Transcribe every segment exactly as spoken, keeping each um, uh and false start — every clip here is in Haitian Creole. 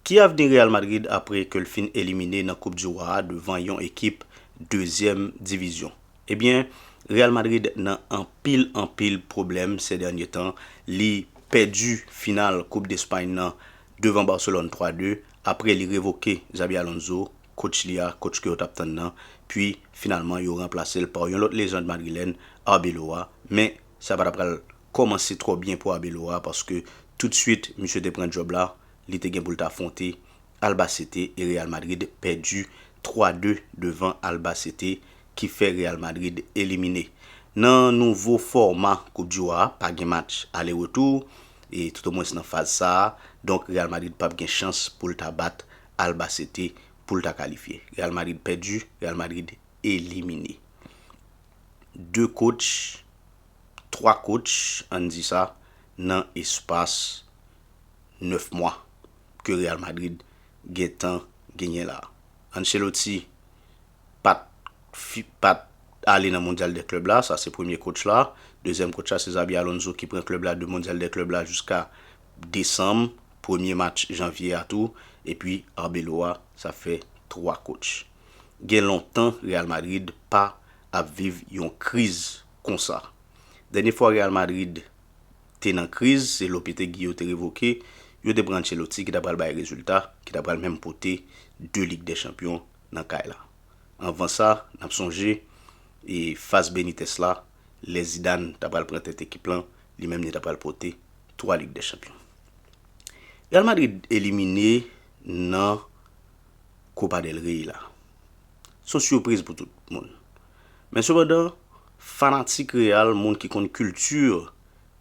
Ki avni Real Madrid apre ke l fin elimine nan Koup di Wa a devan yon ekip dezyèm divizyon? Ebyen, Real Madrid nan anpil, anpil pwoblèm sè dènye tan. Li pèdi final Koup Despay nan devan Barcelone twa de, apre li revoke Xabi Alonso, coach li a, coach ke yo t ap tann nan, pi finalman yo ranplase l pa yon lòt lejand madrilèn, Arbeloa. Men sa pa t ap pral kòmanse twò byen pou Arbeloa, paske toutswit misye te pran djòb la, li te gen pou l ta afwonte Albacete, e Real Madrid pèdi twa de devan Albacete, ki fè Real Madrid elimine. Nan nouvo fòma Koup di Wa a, pa gen match ale retou, e toutomwens nan faz sa a, donk Real Madrid p ap gen chans pou l ta bat Albacete pou l ta kalifye. Real Madrid pèdi, Real Madrid elimine. De coach, twa coach, ann di sa, nan espas nèf mwa ke Real Madrid gentan genyen la. Ancelotti pa t fi- pa t ale nan Mondyal dè Klèb la, sa se premye coach la. Dezyèm coach la se Xabi Alonso ki pran klèb la de Mondyal dè Klèb la jiska desanm, premye match janvye a tou, epi Arbeloa, sa fè twa coach. Gen lontan Real Madrid pa ap viv yon kriz konsa. Dènye fwa Real Madrid te nan kriz, se Lopetegui yo te revoke, yo te pran Ancelotti ki ta pral bay rezilta, ki ta pral menm pote de Lig dè Chanpyon nan kay la. Anvan sa, n ap sonje, e fas Benitez la, lè Zidane ta pral pran tèt ekip lan, li menm li ta pral pote twa Lig dè Chanpyon. Real Madrid elimine nan Copa del Rey la. Se yon sipriz pou tout moun. Men sepandan, fanatik Real, moun ki konn kilti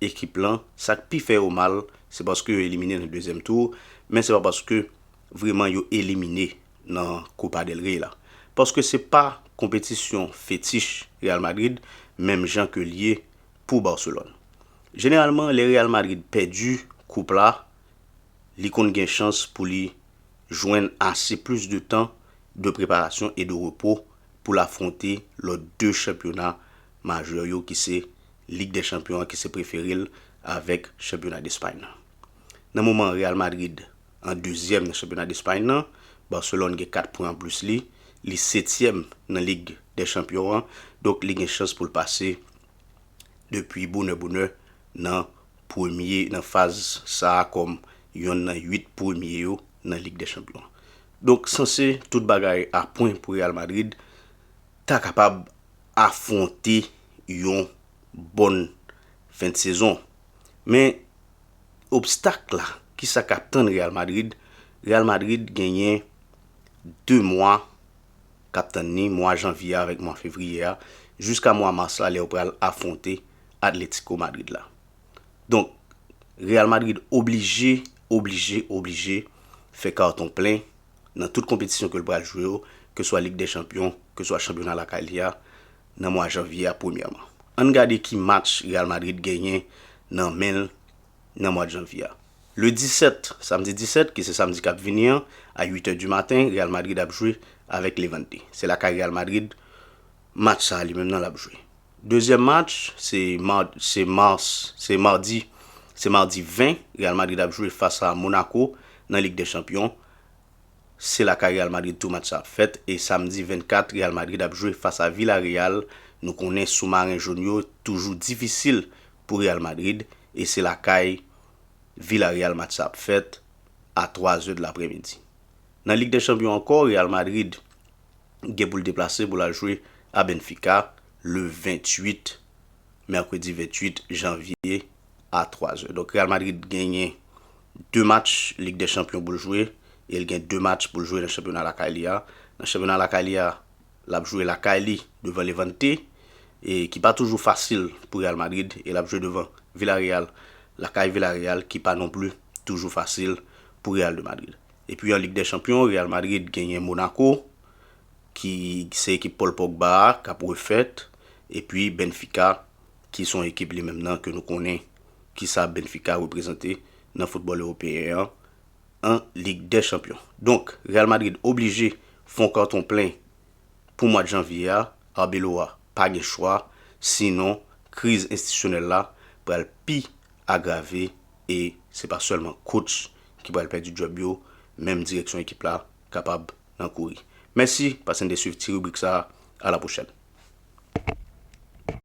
ekip lan, sa k pi fè yo mal, se paske yo elimine nan dezyèm tou, men se pa paske vreman yo elimine nan Copa del Rey la. Paske se pa konpetisyon fetich Real Madrid, menm jan ke l ye pou Barcelone. Jeneralman, lè Real Madrid pèdi koup la, li konn gen chans pou li jwenn ase plis de tan de preparasyon e de repo pou l afwonte lòt de chanpyona majè yo ki se Lig dè Chanpyon an ki se prefere l avèk chanpyona Despay nan. Nan moman Real Madrid an dezyèm nan chanpyona Despay nan, Barcelone gen kat pwen anplis li, li setyèm nan Lig dè Chanpyon an, donk li gen chans pou l pase depi bonè bonè nan premye, nan faz sa a kòm yonn nan uit premye yo nan Lig dè Chanpyon. Donk sanse tout bagay a pwen pou Real Madrid ta kapab afwonte yon bòn fen de sezon. Men obstak la, kisa k ap tann Real Madrid? Real Madrid genyen de mwa k ap tann ni, mwa janvye a avèk mwa fevriye a, jiska mwa mas la lè yo pral afwonte Atletico Madrid la. Donk, Real Madrid oblije, oblije, oblije fè katon plen nan tout konpetisyon ke l pral jwe yo, keswa Lig dè Chanpyon, keswa chanpyona lakay li a, nan mwa janvye a premyèman. Ann gade ki match Real Madrid genyen nan men l nan mwa janvye a. Le disèt, samdi disèt, ki se samdi k ap vini an, a uit è di maten, Real Madrid ap jwe avèk Levante. Se lakay Real Madrid match sa a li menm nan l ap jwe. Dezyèm match, se ma- se mas- se madi, se madi ven, Real Madrid ap jwe fas a Monaco nan Lig dè Chanpyon. Se lakay Real Madrid tou match sa ap fèt, e samdi vennkat, Real Madrid ap jwe fas a Villarreal. Nou konnen soumaren jòn yo toujou difisil pou Real Madrid, e se lakay Villarreal match sa ap fèt a twa zè de lapremidi. Nan Lig dè Chanpyon ankò, Real Madrid gen pou l deplase pou l al jwe a Benfica le venntuit, mèkredi venntuit janvye a twa zè. Donk Real Madrid genyen de match Lig dè Chanpyon pou l jwe, e l gen de match pou l jwe nan chanpyona lakay li a. Nan chanpyona lakay li a, l ap jwe lakay li devan Levante, e ki pa toujou fasil pou Real Madrid, e l ap jwe devan Villarreal, lakay Villarreal ki pa non pli toujou fasil pou Real de Madrid. Epi an Lig dè Chanpyon, Real Madrid genyen Monaco, ki se ekip Paul Pogba a, k ap refèt, epi Benfica, ki se yon ekip li menm nan ke nou konnen kisa Benfica reprezante nan foutbòl ewopeyen an, an Lig dè Chanpyon. Donk, Real Madrid oblije fè yon katon plen pou mwa janvye a, Arbeloa pa gen chwa, sinon kriz enstitisyonèl la pral pi agrave, e se pa sèlman coach ki pral pèdi djòb yo, menm direksyon ekip la kapab nan kouri. Mèsi, pase n te swiv ti ribrik sa a. A la pwochèn.